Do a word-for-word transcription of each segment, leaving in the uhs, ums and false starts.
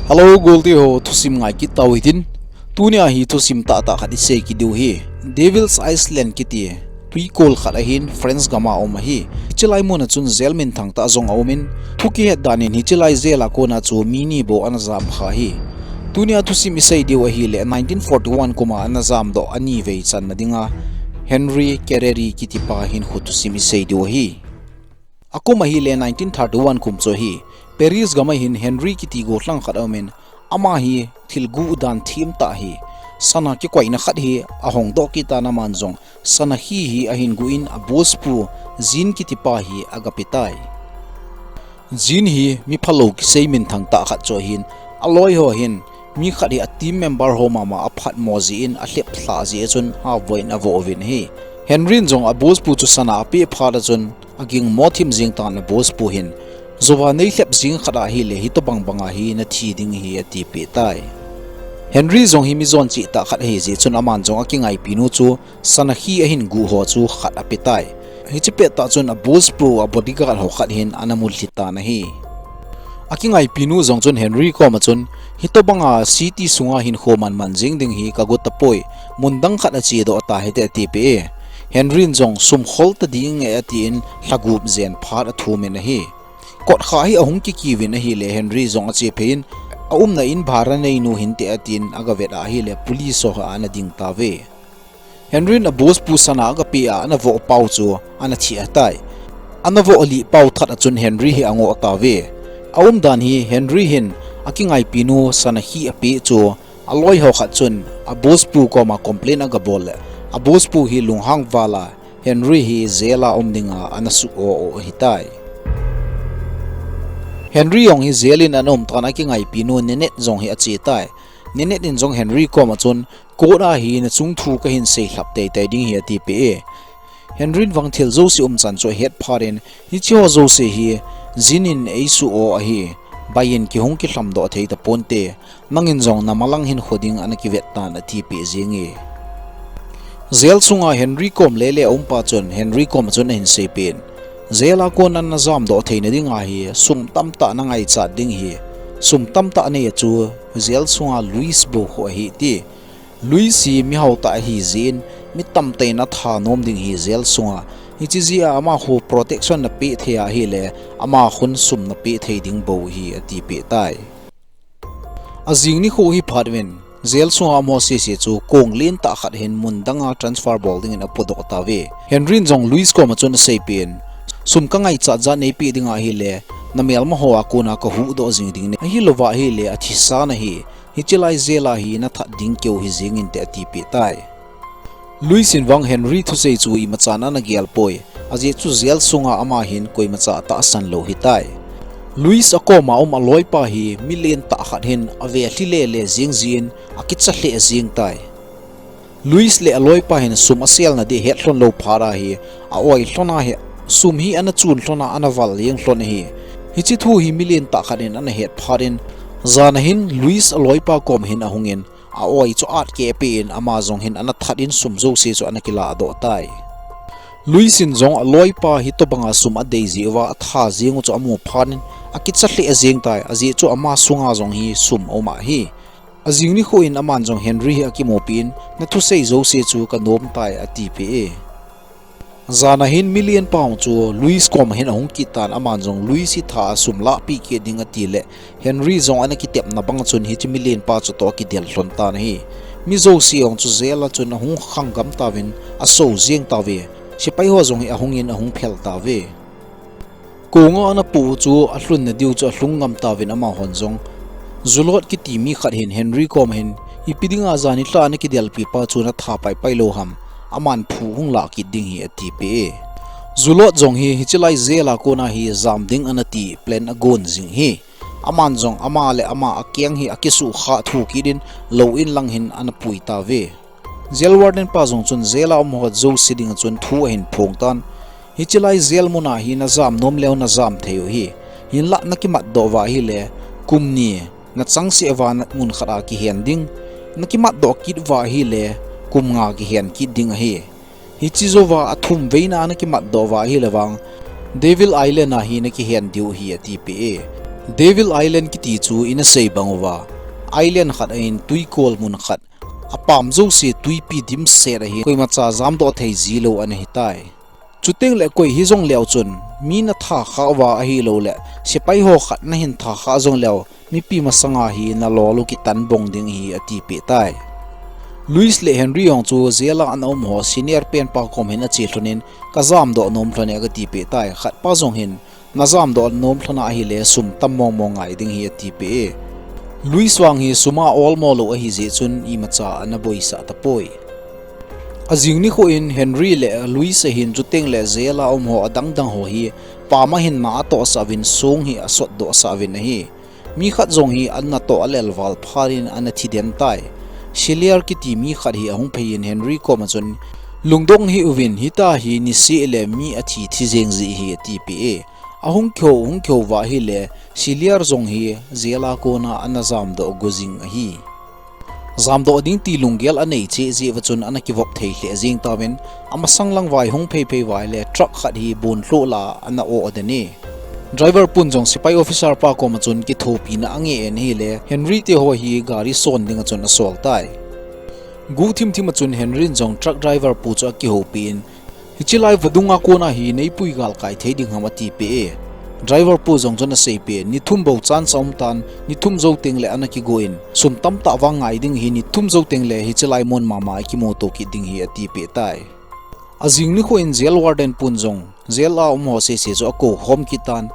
Hello, goldi ho, thusim ngai kit tau hitin. Tunia hi thusim tahtah khat isei kit diu ahi. Devil's Island kiti tuikol khat ahin, France gam a um ahi. Hichelai mun a chun jail minthang tah jong aumin, thu kihet dan in hichelai jail a kona chu mi ni bou ana jam kha ahi. Tunia thusim isei diu ahile, nineteen forty-one kum a ana jamdoh a nivei channa dinga Henri Carrère kitipa hinkho thusim isei diu ahi. Akum ahile nineteen thirty-one kum chu ahi. Paris gam a hin Henri kiti gollhang khat aumin, ama hi thil guh dan them tah ahi. Sana kikoina khat hi ahong doh kit tan, aman jong sana khi hi ahin guh in, a boss pu Jean kitipa hi aga pe tai. Jean hi mi phalou kisei minthang tah khat chu ahin, aloi ho hin mi khat hi a team member ho mama aphatmo jeh in alhep lhah jeh a chun avoh in avoh uvin ahi. Henri in jong a boss pu chu sana apeh phat a chun agingmo thim jeng tan, a boss pu hin, "Jouva nei lhep jeng khat ahile hitobang banga hi nathi ding ahi," atipeh tai. Henri jong hi mi jon cheh tah khat ahi jeh chun aman jong akingaipi nu chu sana khi ahin guh ho chu khat ape tai. Hiche pettah chun a boss pu, a bodyguard ho khat hin ana mulhit tan ahi. Akingaipi nu jong chun Henri koma chun, "Hitobanga city sunga hinkho manman jeng ding hi kagot tapoi, mun dang khat a chedoh tahite," atipeh e. Henri in jong, "Sum khol ta ding e," atin lhagup jen phat athum in ahi. Kotkha hi ahung kikiuvin ahile Henri jong achephei in, aumna in bhara neinu hinte atin agavet ahile police ho khat ana ding tauve. Henri in a boss pu sana agapeh a ana voh pau chu ana thi ahitai. Ana voh lih pau that a chun Henri hi angoh tauve. Aumdan hi Henri hin akingaipi nu sana khi apeh chu aloi ho khat chun a boss pu koma complain agabol le, a boss pu hi lunghang val a Henri hi jail a um dinga ana su o o ahitai. Henri jong hi jail in ana um tan, akingaipi nu Nanette jong hi ache tai. Nanette in jong Henri koma chun, "Court a hi nachung thu kahin sei lhap teitei ding ahi," atipeh e. Henri in vang thil jouse umchan chu ahet phat in, "Hiche ho jouse hi Jean in eisu o ahi. Bai in kihung kilhamdoh thei taponte. Nangin jong namalang hinkho ding ana kivet tan," atipeh jenge. Jail sunga Henri kom lele aum pa chun Henri koma chun ahin seipeh in, "Jail a kona najamdoh theina dinga hi sum tamtah nangaichat ding ahi. Sum tamtah nei a chu jail sunga Louis bou khu ahi," ati. Louis hi mihao tah ahi jeh in, mi tamtah in athanom ding ahi jail sunga. Hiche jeh a ama khu protection napeh thei ahile, ama khun sum napeh thei ding bou ahi, atipeh tai. Ajing nikho hi phat uvin, jail sunga amaho sese chu kong lentah khat hin mun danga transfer bol dingin apodoh tauve. Henri in jong Louis koma chun aseipeh in, "Sum kangaichat jat neipeh ding ahile, namelma ho a kona kahuhdoh jing ding ahi. Ahilouva ahile, athisa nahi. Hichelai jail a hi nathat ding keu hijeng inte," atipeh tai. Louis in vang Henri thusei chu imachan ana gelpoi. Ajeh chu jail sunga ama hin koimacha atahsan lou ahitai. Louis akoma um aloipa hi mi lentah khat hin avelhi lele jeng jeh in akicha lheh jeng tai. Louis le aloipa hin sum aselna ding ahet lhon lou phat ahi, a-oi lhon ahi, sum hi ana chun lhon a, ana val jeng lhon ahi. Hiche thu hi mi lentah khat in ana het phat in, jana hin Louis aloipa kom hin ahungin, a-oi chu atkeh peh in ama jong hin ana that in sum jouse chu ana kiladoh tai. Louis in jong aloipa hitobanga sum adei jeh uva atha jeng u chu amu phat in akicha lheh jeng tai, ajeh chu ama sunga jong hi sum aum ahi. Ajing nikho in aman jong Henri hi akimupi in, "Nathusei jouse chu kanom tai," atipeh e. Jana hin mi lenpa chu Louis koma hin ahung kit tan, aman jong Louis hi tha a sum lahpeh kit ding ati le, Henri jong ana kitepna bang chun hiche mi lenpa chutoh akidel lhon tan ahi. Mi jouse jong chu jail a chun ahung khang gam tauvin, aso jeng tauve. Sepai ho jong hi ahungin ahung phel tauve. Konga ana poh u chu alhunna diu chu alhung ngam tauvin amahon jong, Julot kiti mi khat hin Henri koma hin, "Ipi dinga jan nilhah a nakidelpi pa chu natha paipai lou ham, aman phu hung lah kit ding ahi," atipeh e. Julot jong hi hichelai jail a kona hi jam ding ana ti plan agon jing ahi. Aman jong ama le ama akeng hi akisuhkhah thu kit in lou in lang hin ana pui tauve. Jail warden pa jong chun jail a um ho jouse dinga chun thu ahin phong tan. Hichelai jail muna hi najam nom leu najam thei u ahi. Hinlah nakimatdoh uva ahile, kum ni nachangseh uva mun khat a kihen ding. Nakimatdoh kit uva ahile, kum nga kihen kit ding ahi. Hiche jouva athum veina nakimatdoh uva ahile vang, Devil Island a hi nakihen diu ahi, atipeh e. Devil Island kiti chu ina sei bang uva, island khat ahin, tuikol mun khat, apam jouse tuipi dimset ahi, koimacha jamdoh thei jilou ana hitai. Chuteng le koi hijong leu chun, mi natha kha uva ahilouleh, sepai ho khat nahin tha kha jong leu, mipi masanga hi nalol u kitan bong ding ahi atipeh tai. Louis le Henry jong chu jail a ana um ho senior penpa kom hin ache lhonin, kajamdoh nom lhon e agatipeh tai. Khatpa jong hin, najamdoh nom lhon a ahile sum tam mong mong ngai ding ahi atipeh e. Louis vang hi sum a olmo lou ahijeh chun imacha ana boisah tapoi. Ajing nikho in Henry le Louis ahin chuteng le jail a um ho adang dang ho hi pam ahin na atohsah uvin song hi asotdohsah uvin ahi. Mi khat jong hi ana toh alelval phat in ana thiden tai. Siliar kiti mi khat hi ahung phei in Henry koma chun, lungdong hih uvin, hitia hi niseh le mi athi thi jeng ji ahi atipeh e. Ahung kihou, hung kihou uva ahile, Siliar jong hi jail a kona ana jamdoh go jing ahi. Jamdoh ding ti lunggel anei cheh jeh uva chun ana kivop thei lheh jeng tauvin, amasang lang vaihung phei phei uva ahile truck khat hi bonlhoh la ana oh den e. Driver pun jong sepai officer pa koma chun kithopina angeh in ahile, Henry te ho hi gari son dinga chun asol tai. Guhthim thim a chun Henry in jong truck driver pu chu akihoupi in, hiche lai vadung a kona hi neipui galkai thei ding ham atipeh e. Driver pu jong chun aseipeh in, nithum bou chance aum tan, nithum jou teng le ana kigo in, sum tamtah vang ngai ding ahi, nithum jou teng le hiche lai mun mama a kimuto kit ding ahi atipeh tai. Ajing nikho in jail warden pun jong jail a um ho sese chu akou khom kit tan,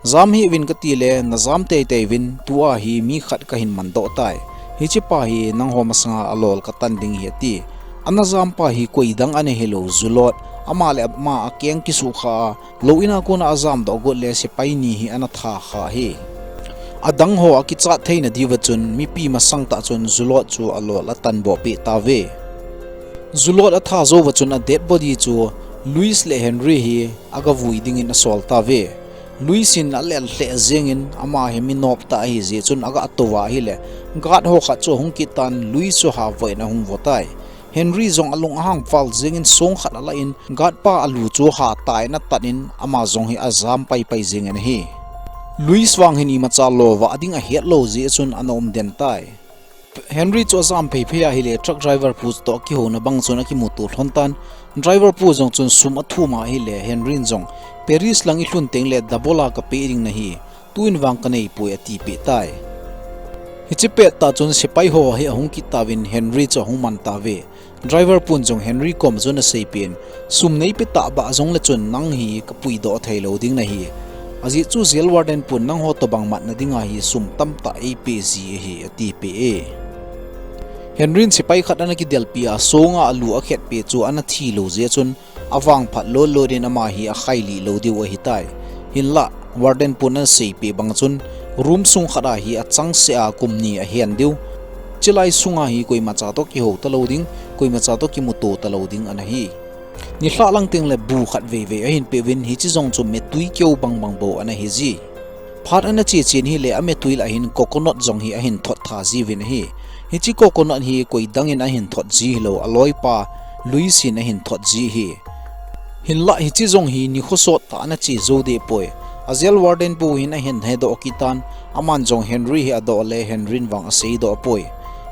jam hih uvin kati le najam teitei uvin, tua hi mi khat kahin mandoh tai. Hiche pa hi nangho masanga alol katan ding ahi ati. Ana jam pa hi koidang ana hilou, Julot, ama le ama akeng kisukha a, lou in a kona ajamdoh got le sepai ni hi ana tha kha ahi. Adang ho akichat theina diuva chun mipi masang tah chun Julot chu alol atanboh peh tauve. Julot atha jou uva chun a dead body chu Louis le Henry hi agavui dingin asol tauve. Louis in alel lheh jengin ama hi mi nop tah ahijeh chun agatou uva ahile, guard ho khat chu ahung kit tan Louis chu havoh in ahung vo tai. Henry jong alung ahang val jengin song khat alah in guard pa alu chu hatah in atan in ama jong hi ajam paipai jengin ahi. Louis vang hin imacha lovah ding ahet lou jeh chun ana um den tai. Henry chu ajam phei phei ahile truck driver pu toh kihouna bang chun akimuto lhon tan. Driver pu jong chun sum athum ahile Henry in jong, Paris lang ilhun teng le double a kapeh ding nahi, tuin vang kaneipoi atipeh tai. Hiche pettah chun sepai ho hi ahung kit tauvin Henry chu ahung man tauve. Driver pun jong Henry koma chun aseipeh in, sum neipeh tah bah jongle chun nang hi kapuidoh theilou ding nahi. Ajeh chu jail warden pun nangho tobang matna dinga hi sum tamtah eipeh ji ahi atipeh e. Henry in sepai khat ana kidelpi a, songa alu akhetpeh chu ana thilou jeh chun, avangphat lolon in ama hi akhailih lou diu ahitai. Hinlah, warden pun ana seipeh bang chun, room sung khat a hi achangseh a kum ni ahen diu. Chulai sunga hi koimacha toh kihou talou ding, koimacha toh kimuto talou ding ana hi. Nilhah lang teng le bu khat veivei ahin peuvin, hiche jong chu metui keu bangbang bou ana hiji. Phat ana chechen hile ametui lah hin coconut jong hi ahin thot tha jiuvin ahi. Hiche coconut hi koidang in ahin thot ji hilou, aloipa Louis in ahin thot ji ahi. Hinlah hiche jong hi nikho sot tah ana che jou dehpoi. A jail warden pu hin ahin hedoh kit tan, aman jong Henry hi adoh le Henry in vang aseidoh poi.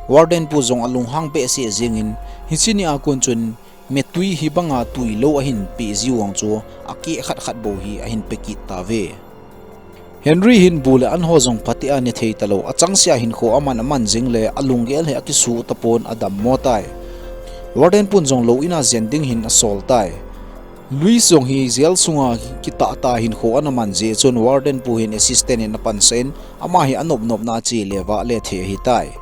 Warden pu jong alunghang behseh jengin, hiche nia kon chun metui hibanga tuilou ahin peh jiu vang chu akeh khat khat bou hi ahin pekit tauve. Henry hin bu le an ho jong phatea ne thei talou, achangseh a hinkho aman aman jeng le alunggel hi akisuh tapon adammo tai. Warden pun jong lou in a jen ding hin asol tai. Louis jong hi jail sunga kitahtah hinkho ana man jeh chun warden pu hin assistant in apansah in ama hi anop nopna a che le vah le thei ahitai.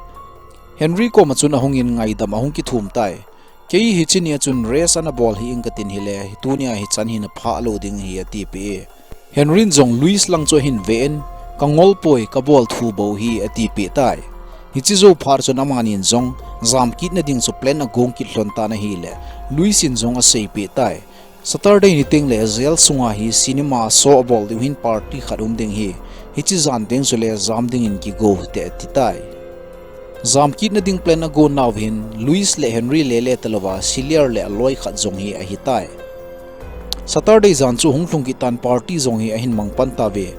Henry koma chun ahungin ngaidam ahung kithum tai. Kei hiche nia chun rest ana bol hih ing katin hile, tunia hichan hin aphah lou ding ahi atipeh e. Henry in jong Louis lang chu ahin ven, kangolpoi, kabol thu bou ahi atipeh tai. Hiche jou phat chun amanin jong jamkitna ding chu plan agong kit lhon tan ahile, Louis in jong aseipeh tai. Saturday ni teng le jail sunga hi cinema show abol diu hin party khat um ding ahi. Hiche jan teng chule jam dingin kigo hite atitai. Jamkitna ding plan agon nauva hin Louis le Henry lele talouva Siliar le aloi khat jong hi ahitai. Saturday jan chu hung lhung kit tan party jong hi ahin mang pan tauve.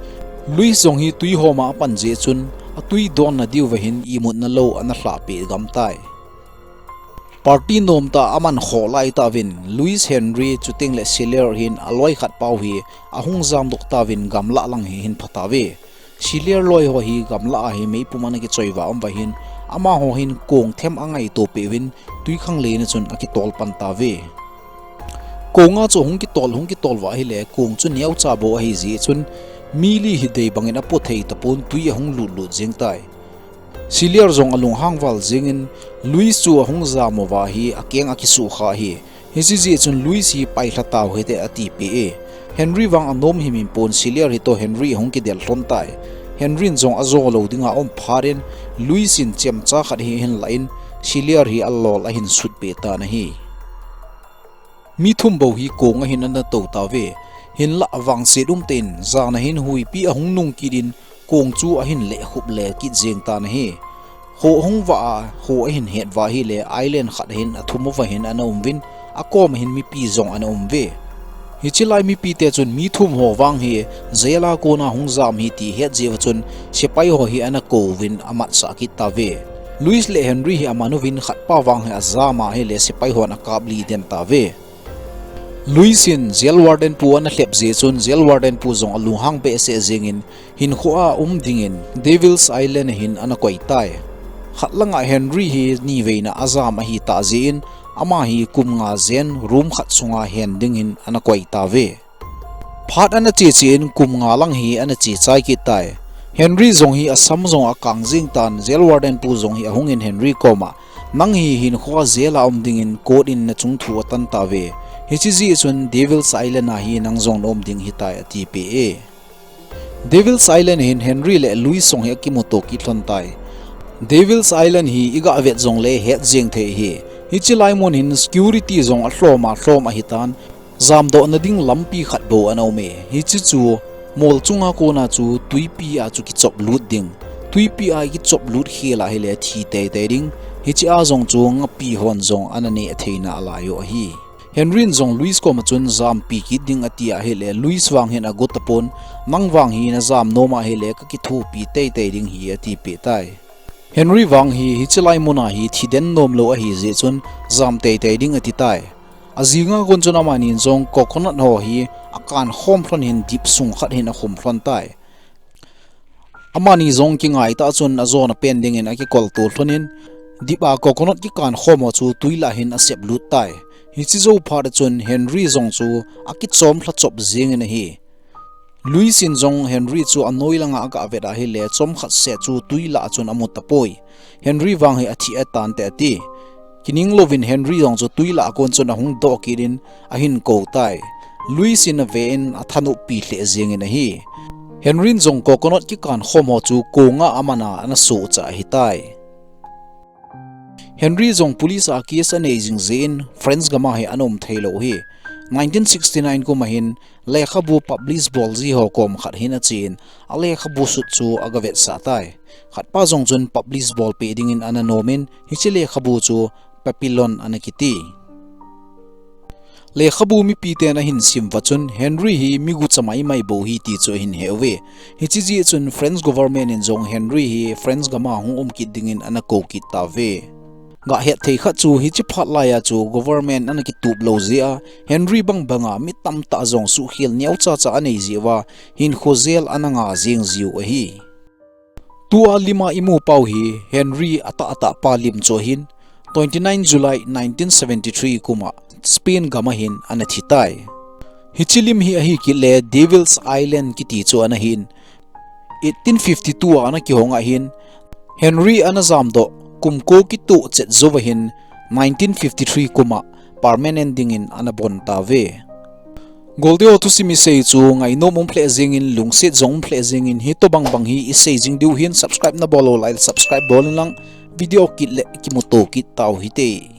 Louis jong hi tui homa apan jeh chun, atui donna diuva hin imutna lou ana lhahpeh gamtai. Party nomtah aman khoh laitah uvin, Louis, Henry chuteng le Cellier hin aloi khat pau hi ahung jamdoh tauvin gamlah lang hi ahin phatauve. Cellier loi ho hi gamlah a hi meipum ana kichoi uva aum uva hin, amaho hin kong them angaito peh uvin, tui khanglen a chun akitol pan tauve. Kong a chu hung kitol, hung kitol uva ahile, kong chu neocha bou ahi jeh chun, mi li hi dei bangin apo thei tapon, tui ahung lut lut jeng tai. Cellier jong alunghang val jengin, Louis chu ahung jam uva hi akeng akisukha ahi. Hiche jeh chun Louis hi pailha tau hite atipeh e. Henry vang anom himhim pon, Cellier hi toh Henry ahung kidel lhon tai. Henry in jong ajo lou dinga aum phat in, Louis in chemcha khat hi ahin lah in, Cellier hi alol ahin sutpeh tan ahi. Mi thum bou hi kong a hin ana tou tauve. Hinlah vangset umtah in, jan a hin huipi ahung nung kit in, kong chu ahin lehkhup le kit jeng tan ahi. Kho ahung vah a, kho ahin het uva ahile, island khat a hin athum uva hin ana um uvin, akom a hin mipi jong ana um uve. Hiche lai mipite chun mi thum ho vang hi jail a kona hung jam ahi ti het jeh uva chun, sepai ho hi ana kou vin amatsah kit tauve. Louis le Henry hi aman uvin, khatpa vang hi ajam a ahile sepai hon akaplih den tauve. Louis in jail warden pu ana lhep jeh chun, jail warden pu jong alunghang behseh jengin, hinkhoa um dingin Devil's Island a hin ana koi tai. Khat langa Henry hi niveina ajam ahitah jeh in, ama hi kum nga jen room khat sunga hen dingin ana koi tauve. Phat ana che che in kum nga lang hi ana che chai kit tai. Henry jong hi asam jong akang jeng tan, jail warden pu jong hi ahungin Henry koma, "Nang hi hinkhoa jail a um dingin court in nachung thu atan tauve. Hiche jeh chun Devil's Island a hi nang jong naum ding ahitai," atipeh e. Devil's Island a hin Henry le Louis jong hi akimuto kit lhon tai. Devil's Island hi iga vet jongle het jeng thei ahi. Hiche lai mun hin security jong alhom alhom ahitan, jamdohna ding lampi khat bou ana um e. Hiche chu mol chunga kona chu tuipi a chu kichop lut ding. Tuipi a ikichop lut khel ahile thi teitei ding. Hiche a jong chu ngapi hon jong ana neh theina alai u ahi. Henry in jong Louis koma chun jampi kit ding ati ahile, Louis vang hin agot tapon, "Nang vang hi najam nom ahile kakithopi teitei ding ahi," atipeh tai. Henry vang hi hiche lai muna hi thiden nom lou ahi jeh chun jam teitei ding ati tai. Ajinga kon chun amani in jong coconut ho hi akan khom lhon hin dip sung khat hin akhum lhon tai. Amani jong kingaitah chun ajona pen dingin akikolto lhonin, dip a coconut kikan khom ho chu tui lah hin asep lut tai. Hiche jou phat a chun Henry jong chu akichom lha chop jengin ahi. Louis in jong Henry chu anoi langa aga vet ahile, chomkhat seh chu tui lah a chun amu tapoi. Henry vang hi athi ahitan te ati. Kining louvin Henry jong chu tui lah a kon chun ahung doh kit in ahin kou tai. Louis in ave in athanoppi lheh jengin ahi. Henry in jong coconut kikan khom ho chu konga aman a ana sohcha ahitai. Henry jong police a case anei jing jeh in France gam a hi ana um thei lou ahi. Nineteen sixty-nine kum a hin lekhabu publish bol ji ho kom khat hin achen, alekhabu sut chu aga vetsah tai. Khatpa jong chun publish bol peh dingin ana nomin, hiche lekhabu chu Papillon ana kiti. Lekhabu mipiten ahin sim uva chun Henry hi mi gucha maimai bou ahi ti chu ahin he uve. Hiche jeh chun French government in jong Henry hi France gam a hung um kit dingin ana kou kit tauve. Gahet thei khat chu hiche phat lai a chu government ana kitup lou jeh a, Henry bang banga mi tamtah jong suhkhel neocha cha anei jeh uva, hinkho jail ana nga jeng jiu ahi. Tua lima imu pau hi Henry atahtah pa lim chu ahin, twenty-nine July nineteen seventy-three kum a Spain gam a hin ana thi tai. Hiche lim hi ahi kit le Devil's Island kiti chu ana hin, eighteen fifty-two a ana kihong ahin, Henry ana jamdoh kum ko kitoh chet jou va hin, nineteen fifty-three kum a permanent dingin ana bon tauve. Goldiho thusim isei chu ngainom um lheh jengin, lungset jong um lheh jengin, hitobang bang hi isei jing diu hin, subscribe nabol lou lai le subscribe bol in lang, video kit le kimuto kit tau hite.